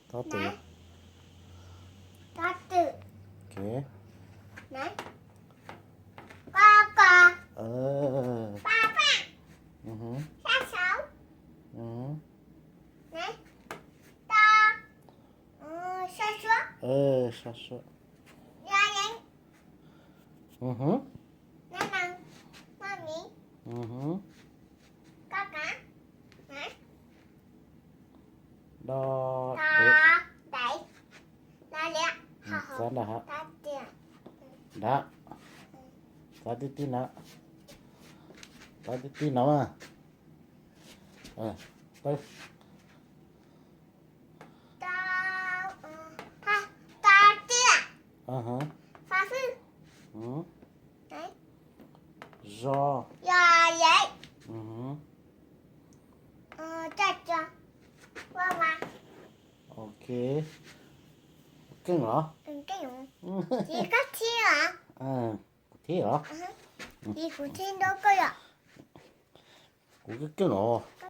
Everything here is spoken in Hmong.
Tab twm. Tab twm. Ok. Ko ko. Ba ba. Sab saud. To. Sab suab. Sab suab. Yaj yeeb. Nab noog. Maj miv. Koj kav. Do. Dev. Lo liab. Xav nram hav. Nram. Xav tib tib no. Xav tib tib no. Tau. Tau tiaj. Fa fwj. Zo. Yog yev. Coj co. Ua va. Ok. Keej los? Keej. Ces koj thib os. Kuv thib os? Ces kuv thib nrog koj yom. Kuv keej keej os.